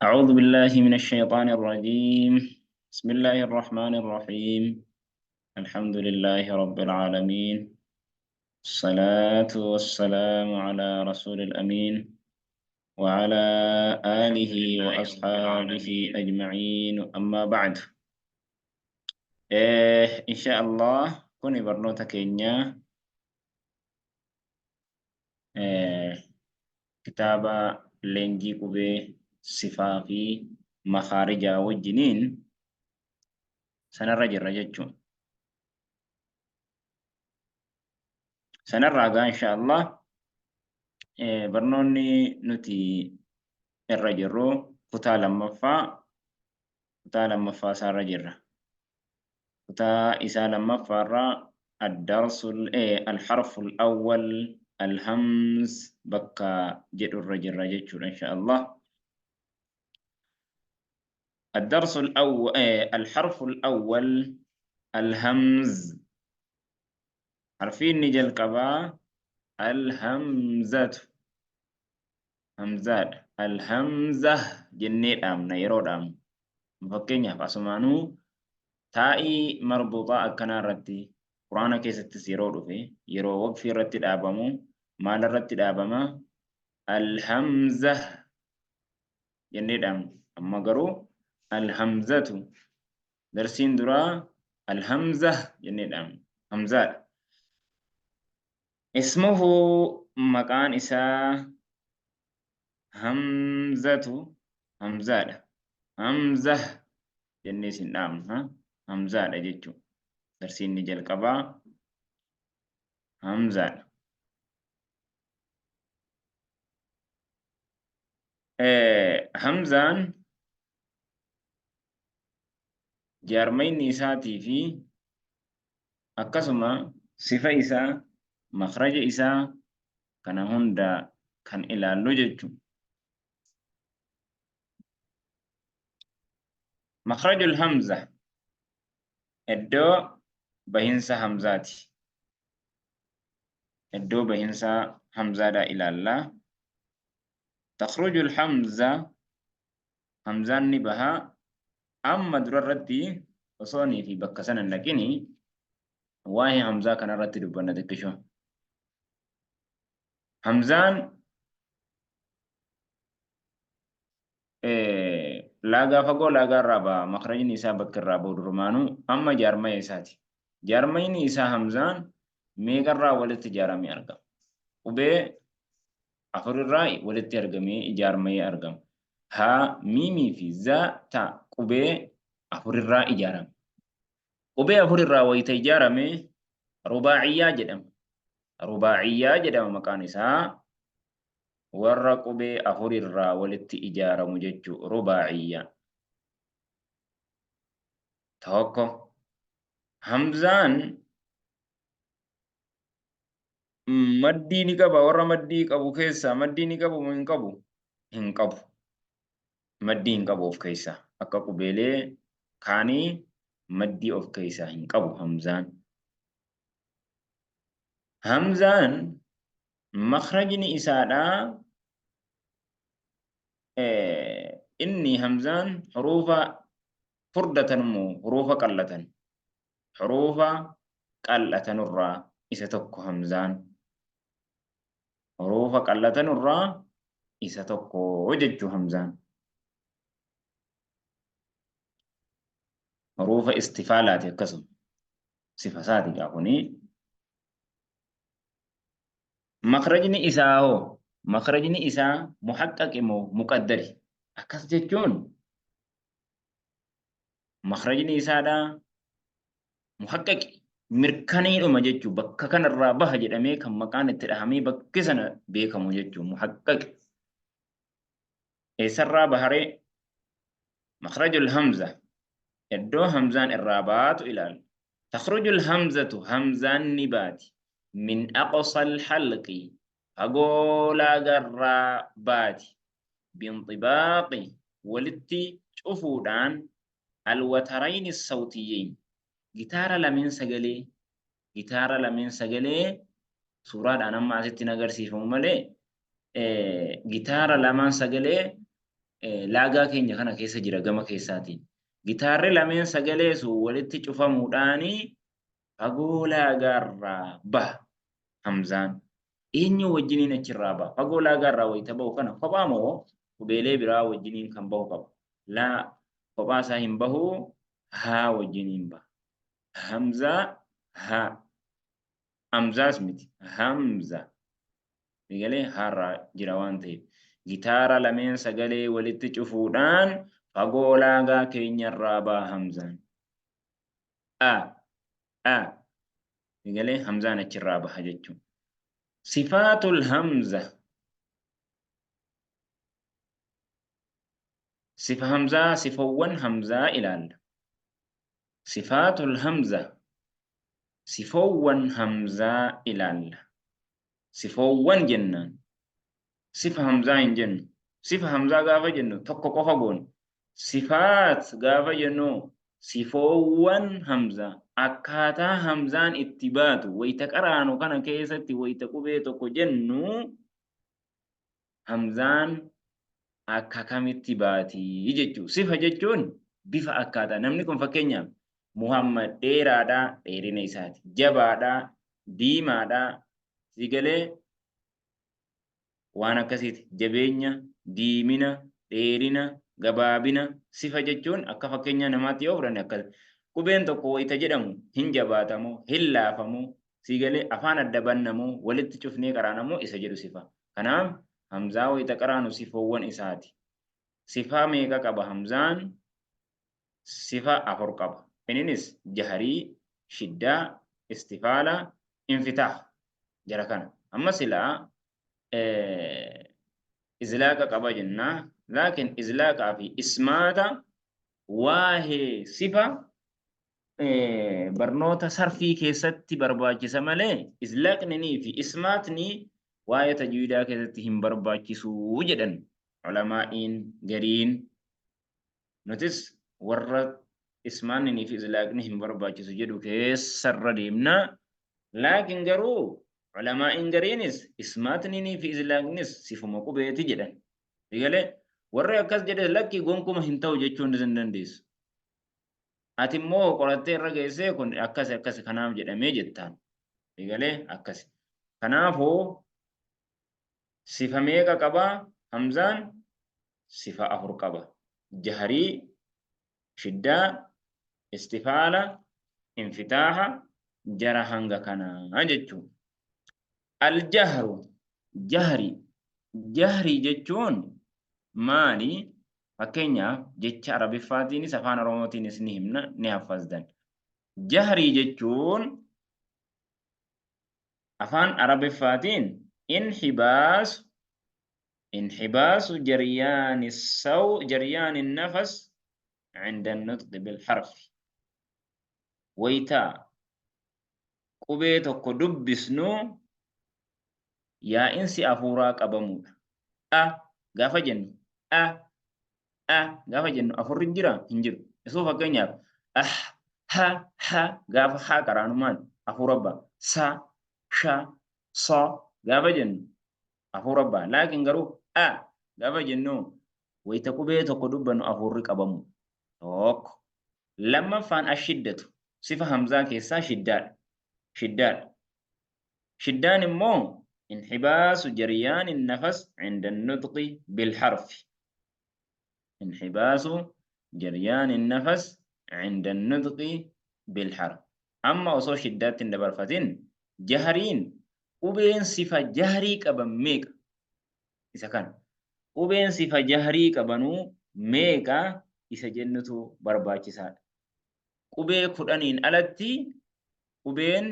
أعوذ بالله من الشيطان الرجيم. بسم الله الرحمن الرحيم. الحمد لله رب العالمين، الصلاة والسلام على رسول الأمين وعلى آله وأصحابه أجمعين، أما بعد. إيه إن شاء الله كوني برنوتا كينيا إيه kitaaba leenjii qubee sifaa fi makaarijaa wajjiniin sanarra jirra jechuun. Sanarraa gaa insha Allah barnoonni nuti irra jirru kutaa lammaffaa isaarra jirra. Kutaa isaa lammaffaarraa addarsul alharful awwal alhamz bakka jedhurra jirra jechuudha insha Allah. الدرس الأول الحرف الأول الهمز. حرفين نجل قبا الهمزة همزات الهمزة جنة أمنا يرود أم فكينيا فاسمانو taa'ii marbuuxaa akkanaa irratti quraana keessattis yeroo dhufe yeroo waqfii irratti dhaabamu maal irratti dhaabama? Alhamza jennee dhaabna. Amma garuu alhamzatu darsiin duraa alhamza jennee dhaabna. Hamzaadha. Ismuhu maqaan isaa hamzatu hamzaadha. Hamza jennee isin dhaabna. Hamzaadha jechuudha. Darsiin ni jalqabaa hamzaadha. Hamzaan jaarmayni isaatii fi akkasuma sifa isaa makhraja isaa kana hunda kan ilaallu jechuudha. Makhrajul hamza iddoo bahinsa hamzaati. Iddoo bahinsa hamzaadha ilaalla. Takhrujul hamza hamzaan ni baha. Amma durarratti osoo nii fi bakka sana hin dhaqini waa'ee hamzaa kanarratti dubbanna xiqqishoo. Hamzaan laagaa fagoo laagaa irraa ba'a. Makrajni isaa bakka irraa ba'u durumaanuu amma jaarmaya isaati. Jaarmayni isaa hamzaan meeqarraa walitti ijaaramee argama? Qubee afurirraa walitti argamee ijaarmayee argama. Haa, miimii fi za, ta qubee afurirraa ijaarame. Qubee afurirraa wayita ijaarame rubaaciyyaa jedhama. Rubaaciyyaa jedhama maqaan isaa. Warra qubee afurirraa walitti ijaaramu jechuu rubaaciyyaa. Tokko hamzaan maddii ni qaba. Warra maddii qabu keessaa maddii ni qabu moo hin qabu? Hin qabu. Maddii hin qabu of keessaa. Akka qubeelee kaanii maddii of keessaa hin qabu hamzaan. Hamzaan makhrajni isaadhaa inni hamzaan huruufa furdatan moo huruufa qallatan? Huruufa qallatanurraa isa tokko hamzaan. Huruufa qallatanurraa isa tokko jechuu hamzaan. Huruufa istifaalaati akkasuma. Sifa isaati gaa kuni. Makrajni isaa hoo? Makrajni isaa muhaqqaqi moo muqaddari? Akkas jechuun makrajni isaadha muhaqqaqi mirkaniidhuma jechuu bakka kanarraa baha jedhamee kan maqaan itti dhahamee bakki sana beekamu jechuu muhaqqaqi. Eessarraa baharee? Makrajul hamza iddoo hamzaan irraa baatu ilaalla. Takhrujul hamzatu hamzaan ni baati. Min aqsal halqi fagoo laagarraa baati. Binxibaaqi walitti cufuudhaan alwatarayni sawtiyyeyn gitaara lameen sagalee gitaara lameen sagalee suuraadhaan amma asitti hin agarsiifamu malee Gitaara lamaan sagalee laagaa keenya kana keessa jira gama keessaatiin. Gitaarri lameen sagalee sun walitti cufamuudhaani fagoo laagaarraa baha hamzaan. Eenyu wajjiniin achirraa baha? Fagoo laagaarraa wayita bahu kana kophaa moo qubeelee biraa wajjiniin kan bahu qaba? Laa kophaa isaa hin bahu haa wajjiniin baha. Hamzaa haa. Hamzaas miti. Hamza. Egalee har'a jira waan ta'eef. Gitaara lameen sagalee walitti cufuudhaan fagoo laagaa keenyarraa baha hamzaan. A. A. Egalee hamzaan achirraa baha jechuudha. Sifaatul hamza. Sifa hamzaa sifowwan hamzaa ilaalla. Sifaatul hamza. Sifoowwan hamzaa ilaalla. Sifoowwan jennaan sifa hamzaa hin jennu. Sifa hamzaa gaafa jennu tokko qofa goona. Sifaat gaafa jennu sifoowwan hamzaa akkaataa hamzaan itti baatu wayita qaraanu kana keessatti wayita qubee tokko jennu hamzaan akka kamitti baati jechuudha. Sifa jechuun bifa akkaataa namni kun fakkeenyaaf Muhammad dheeraadha dheerina isaati. Jabaadha diimaadha si galee waan akkasiiti. Jabeenya, diimina, dheerina, gabaabina sifa jechuun akka fakkeenya namaatti yoo fudhanne akkas. Qubeen tokko wayita jedhamu hin jabaatamoo hin laafamoo si galee afaan adda bannamoo walitti cufnee qaraanamoo isa jedhu sifa. Kanaaf hamzaa wayita qaraanu sifoowwan isaati. Sifaa meeqa qaba hamzaan? Sifa afur qaba. Ininis jahrii, shiddaa, istifaala, infitaah. Jara kana. Amma silaa izlaaqa qaba jenna. Laakiin izlaaqaa fi ismaata waahee sifa barnoota sarfii keessatti barbaachisa malee izlaaqnii fi ismaatni waa'ee tajwiidaa keessatti hin barbaachisu jedhan ulamaa'iin gariin. Nutis warra ismaannii fi izlaaqni hin barbaachisu jedhu keessarra deemna. Laakiin garuu ulamaa'iin gariinis ismaatnii fi izlaaqnis sifuma qubeeti jedhan. Egalee warri akkas jedhe lakki gonkuma hin ta'u jechuun hin dandeessu. Ati immoo qorattee irra geessee kun akkasi akkasi kanaaf jedhamee jettaan. Egalee akkasi. Kanaafuu sifa meeqa qaba? Hamzaan sifa afur qaba. Jahrii, shiddaa, istifaala, infitaaha jara hanga kanaa jechuudha. Al-jahru jahri jahri jechuun maali? Fakkeenyaaf jecha Arabiffaatiinis afaan Oromootiinis ni himna ni haffazdan. Jahrii jechuun afaan Arabiffaatiin inhibaasu inhibaasu jaryaani saw jaryaani nafas inda nutqi bil harfi wayta qubee tokko dubbisnu yaa'insi afuuraa qabamuudha. A gaafa jennu a a gaafa jennu afurri hin jiraa? Hin jiru. Isuu fakkeenyaaf ah ha ha gaafa ha qaraanu maal afuura ba'a. Sa sha so gaafa jennu afuura ba'a. Laakiin garuu a gaafa jennu wayita qubee tokko dubbannu afuurri qabamu. Tokko. Lammaffaan ashiddatu sifa hamzaa keessaa shiddaadha. Shiddaadha. Shiddaan immoo inhibaasu jaryaani nafas inda nutqi bilharfi. Inhibaasu jaryaani nafas inda nutqi bilharf. Amma osoo shiddaatti hin dabarfatin jahriin qubeen sifa jahrii qaban meeqa? Isa kana. Qubeen sifa jahrii qabanuu meeqa isa jennutu barbaachisaadha. Qubee kudhaniin alatti qubeen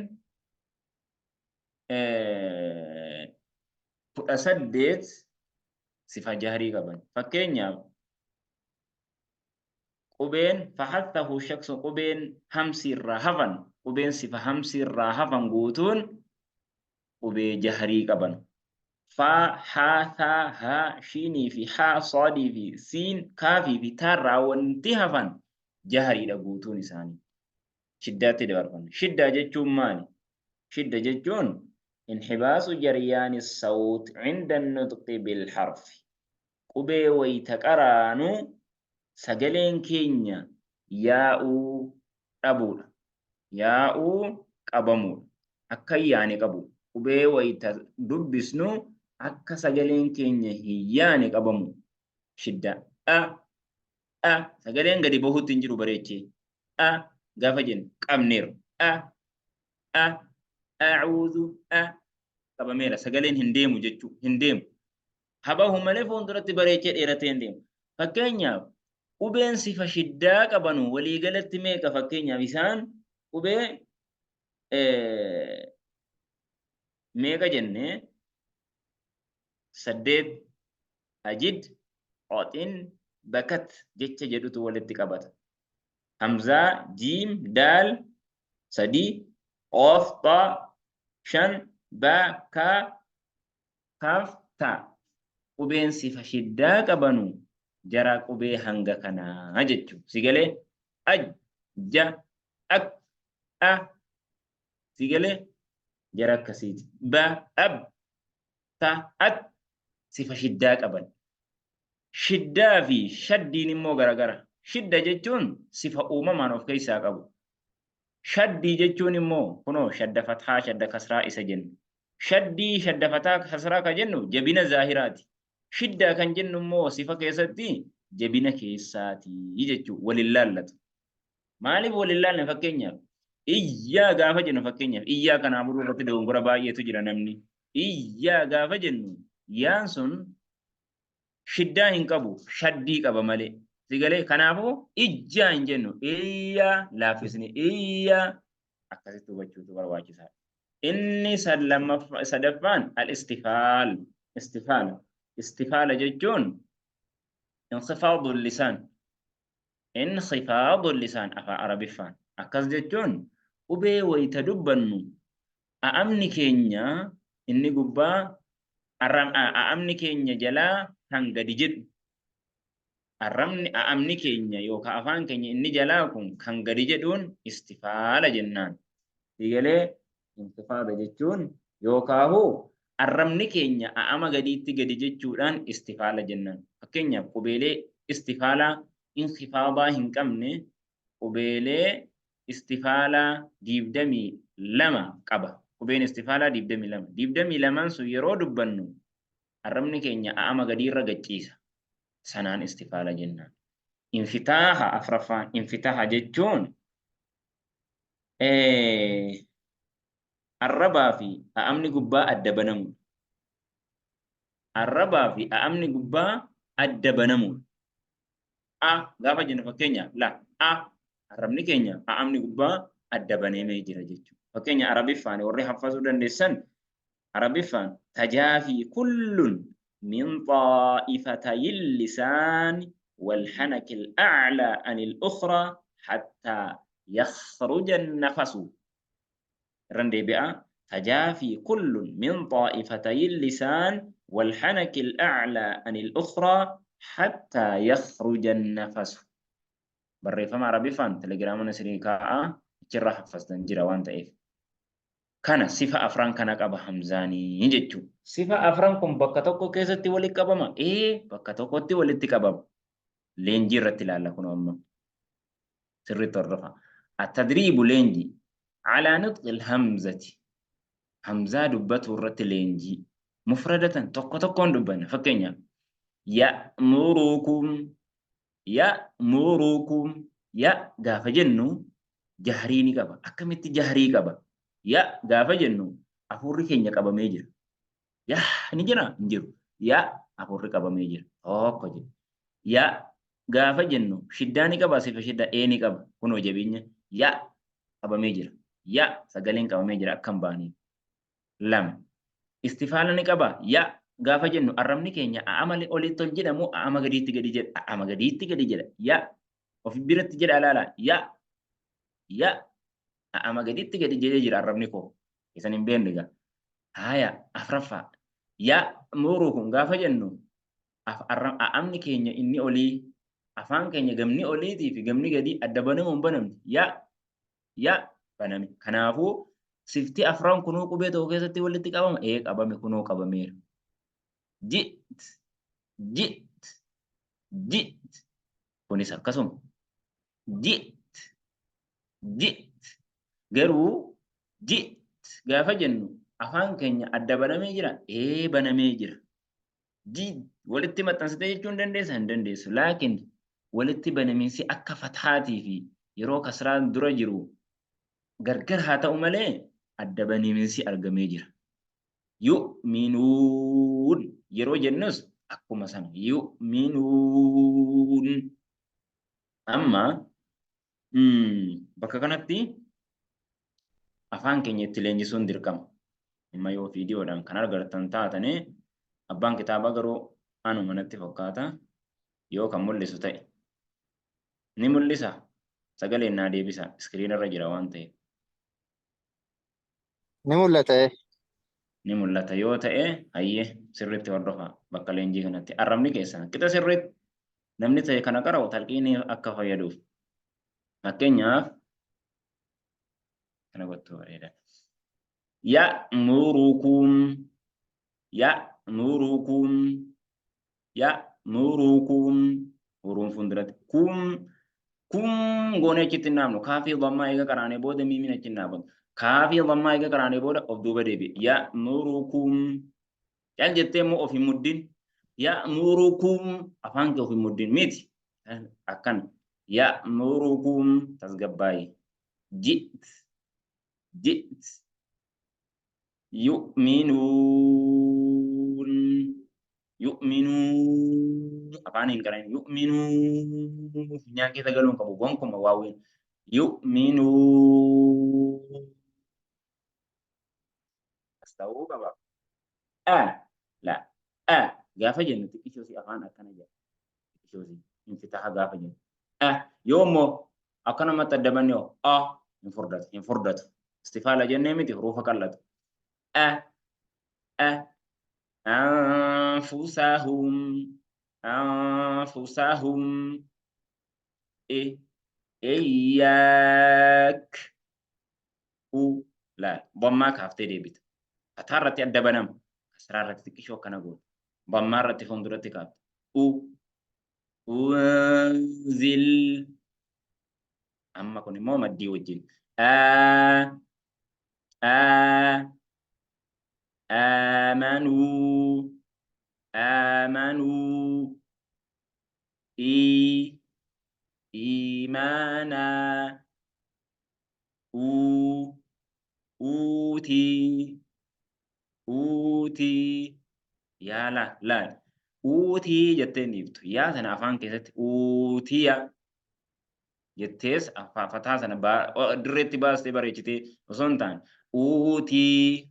18 sifa jahrii qaban. Fakkeenyaaf qubeen fahathahu shaksu qubeen hamsi irraa hafan qubeen sifa hamsi irraa hafan guutuun qubee jahrii qaban. Faa, haa, thaa, haa, shiinii fi haa, saadii fi siin, kaafii fi taarraa wanti hafan jahriidha guutuun isaanii. Shiddaatti dabarfanna. Shiddaa jechuun maali? Shidda jechuun Inhibaasu jaryaani sawt inda nutqi bilharfi. Qubee wayta qaraanu sagaleen keenya yaa'uu dhabuudha. Yaa'uu qabamuudha. Akka hin yaane qabu. Qubee wayta dubbisnu akka sagaleen keenya hin yaane qabamu. Shiddaa. A A sagaleen gadi bahuutti hin jiru bareechee. A gaafa jennu qabneerra. A A a'uudhu a qabameera. Sagaleen hin deemu jechuu hin deemu. Habahu malee fuulduratti bareechee dheeratee hin deemu. Fakkeenyaaf qubeen sifa shiddaa qabanu waliigalatti meeqa fakkeenyaaf isaan qubee meeqa jenne 8 ajid qoxin bakat jecha jedhutu walitti qabata. Hamzaa jiim daal 3 qoof xaa 5 baa kaa kaaf ta. Qubeen sifa shiddaa qabanu jara qubee hanga kanaa jechu. Si galee? Aj, ja, ak, a. Si galee? Jara akkasiiti. Ba, ab, ta, at sifa shiddaa qaban. Shiddaa fi shaddiin immoo garagara. Shidda jechuun sifa uumamaan of keessaa qabu. Shaddii jechuun immoo kunoo shadda fathaa, shadda kasraa isa jennu. Shaddii, shadda fataa, kasraa kan jennu jabina zaahiraati. Shiddaa kan jennu immoo sifa keessatti jabina keessaati jechuudha. Wal hin laallatu. Maaliif wal hin laalle fakkeenyaaf? Iyyaa gaafa jennu fakkeenyaaf iyyaa kanaa buluu irratti dogongora baay'eetu jira namni. Iyyaa gaafa jennu yaan sun shiddaa hin qabu shaddii qaba malee. Si galee kanaafuu ijjaa hin jennu iyyaa laaffisni iyyaa akkasitti hubachuutu barbaachisaadha. Inni sadaffaan al-istifaal. Istifaala. Istifaala jechuun insifaadu lisaan. Insifaadu lisaan afaan Arabiffaan. Akkas jechuun qubee wayita dubbannu a'amni keenya inni gubbaa a'amni keenya jalaa kan gadi jedhu arrabni a'amni keenya yookaan afaan keenya inni jalaa kun kan gadi jedhuun istifaala jennaan. Eegalee intifaada jechuun yookaahu arrabni keenya a'ama gadiitti gadi jechuudhaan istifaala jennaan. Fakkeenyaaf qubeelee istifaalaa inkhifaadaa hin qabne qubeelee istifaalaa 22 qaba. Qubeen istifaalaa 22. 22n sun yeroo dubbannu arrabni keenya a'ama gadiirra gacciisa. Sanaan istifaala jennaan. Infitaaha afraffaan infitaaha jechuun arrabaa fi a'amni gubbaa adda banamuudha. Arrabaa fi a'amni gubbaa adda banamuudha. A gaafa jennu fakkeenyaaf la a arrabni keenya a'amni gubbaa adda baneemee jira jechuudha. Fakkeenya Arabiffaan warri haffazuu dandeessan Arabiffaan tajaafii kullun min xaa'ifatayil lisaani wal hanakil a'laa anil ukhraa hattaa yakhruja nafasu. Irran deebi'a. Tajaafii kullun min xaa'ifatayil lisaan wal hanakil a'laa anil ukhraa hattaa yakhruja nafasu. Barreeffama Arabiffaan telegiraamana isinii kaa'aa achirraa haffaztan jira waan ta'eef. Kana sifa afran kana qaba hamzaanii jechuu. Sifa afran kun bakka tokko keessatti walitti qabama? Ee, bakka tokkotti walitti qabama. Leenjii irratti ilaalla kun amma. Sirriitti hordofa. At-tadriibu leenjii. Alaa nutqil hamzati. Hamzaa dubbatuu irratti leenjii. Mufradatan tokko tokkoon dubbanna. Fakkeenyaaf ya'murukum Ya'murukum ya gaafa jennu jahrii ni qaba. Akkamitti jahrii qaba? Ya gaafa jennu hafuurri keenya qabamee jira. Ya ni jira? Hin jiru. Ya hafuurri qabamee jira. Tokko jedhe. Ya gaafa jennu shiddaa ni qaba sifa shiddaa ee ni qaba. Kunoo jabeenya ya qabamee jira. Ya sagaleen qabamee jira akka hin baaniif. 2. Istifaala ni qaba. Ya gaafa jennu arrabni keenya a'ama olitti ol jedha moo a'ama gadiitti gadi jedha? A'ama gadiitti gadi jedha. Ya of biratti jedha ilaala. Ya ya a'ama gadiitti gadi jedhee jira arrabni koo. Isan hin beekne egaa. Haaya afraffaa. Ya murukum gaafa jennu a'amni keenya inni olii afaan keenya gamni oliitii fi gamni gadii adda banamu hin banamne. Ya ya baname. Kanaafuu Sifti afran kunuu qubee tokko keessatti walitti qabama? Ee qabame kunoo qabameera. Ji't, ji't, ji't. Kunis akkasuma. Ji't, ji't. Garuu ji't gaafa jennu afaan keenya adda banamee jira? Ee banamee jira. Ji walitti maxxansitee jechuu hin dandeessa? Hin dandeessu. Laakiin walitti banamiinsi akka fathaatii fi yeroo kasraan dura jiru gargar haa ta'u malee adda banamiinsi argamee jira. Yu'minuun yeroo jennus akkuma sana yu'minuun. Amma bakka kanatti afaan keenya itti leenjisuun dirqama. Amma yoo viidiyoodhaan kan argattan taatanii abbaan kitaabaa garuu anuma natti fakkaata yoo kan mul'isu ta'e. Ni mul'isa. Sagaleen naa deebisa. Iskiriina irra jira waan ta'eef. Ni mul'ata. Ni mul'ata yoo ta'e hayyee sirriitti hordofaa bakka leenjii kanatti. Arrabni keessan qixa sirriitti namni ta'e kana qara'u talqiinii akka fayyaduuf. Fakkeenyaaf kana gochuu bareeda. Ya'murukum ya'murukum ya'murukum huruun fuulduratti kum kum goonee achitti hin dhaabnu kaafii dhammaa eega qaraanee booda miimiin achi hin dhaabatu kaafii dhammaa eega qaraanee booda of duuba deebi'e ya'murukum cal jettee immoo of hin muddin ya'murukum afaan kee of hin muddin miti akkan ya'murukum tasgabbaayi ji't ji't yu'minuun yu'minuun afaan hin qara'in yu'minuun funyaan keessa galuun qabu gonkuma waawwiin yu'minuun as ta'uu qaba. A la a gaafa jennu xiqqishoo si afaan akkana jedha. Xiqqishoo si infitaha gaafa jennu. A yoo immoo akkanumatti adda banne hoo a hin furdatu hin furdatu. Istifaala jennee miti huruufa qal'atu. A a anfusahum anfusahum e iyyaak u laal dhammaa kaaftee deebita. Fataa irratti adda banama. Kasraa irratti xiqqishoo akkana goota. Dhammaa irratti fuulduratti kaafta. U unzil amma kun immoo maddii wajjin. A a amanuu amanuu i iimaanaa uu uutii uutii yaa la laal uutii jettee hin dhiiftu yaa sana afaan keessatti uutiya jettees fataa sana dirreetti baastee bareechitee osoo hin taane uutii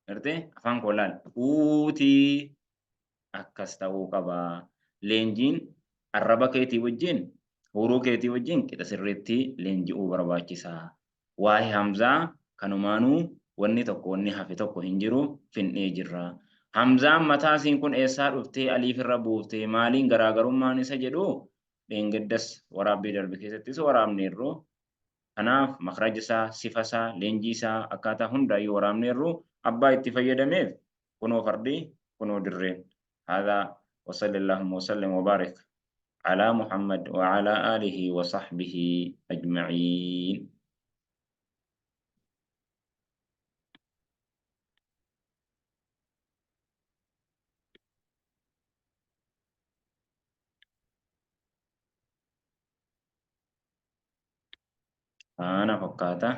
gartee afaan koo laal uutii akkas ta'uu qaba. Leenjiin arraba keetii wajjin huuruu keetii wajjin qixa sirriitti leenji'uu barbaachisa. Waa'ee Hamzaa kanumaanuu wanni tokko wanni hafe tokko hin jiru fin'ee jirra. Hamzaan mataa siin kun eessaa dhuftee aliif irra buuftee maaliin garaagarummaan isa jedhu dheengaddas waraabbii darbe keessattis waraabneerru. Kanaaf makhraja isaa, sifa isaa, leenjii isaa akkaataa hundaayyuu waraabneerru abbaa itti fayyadameef kunoo fardi kunoo dirreen. Haadhaa wasalli Allahumma wasallim wa baarik alaa Muhammad wa alaa aalihi wa sahbihi ajma'iin. Kana fakkaata.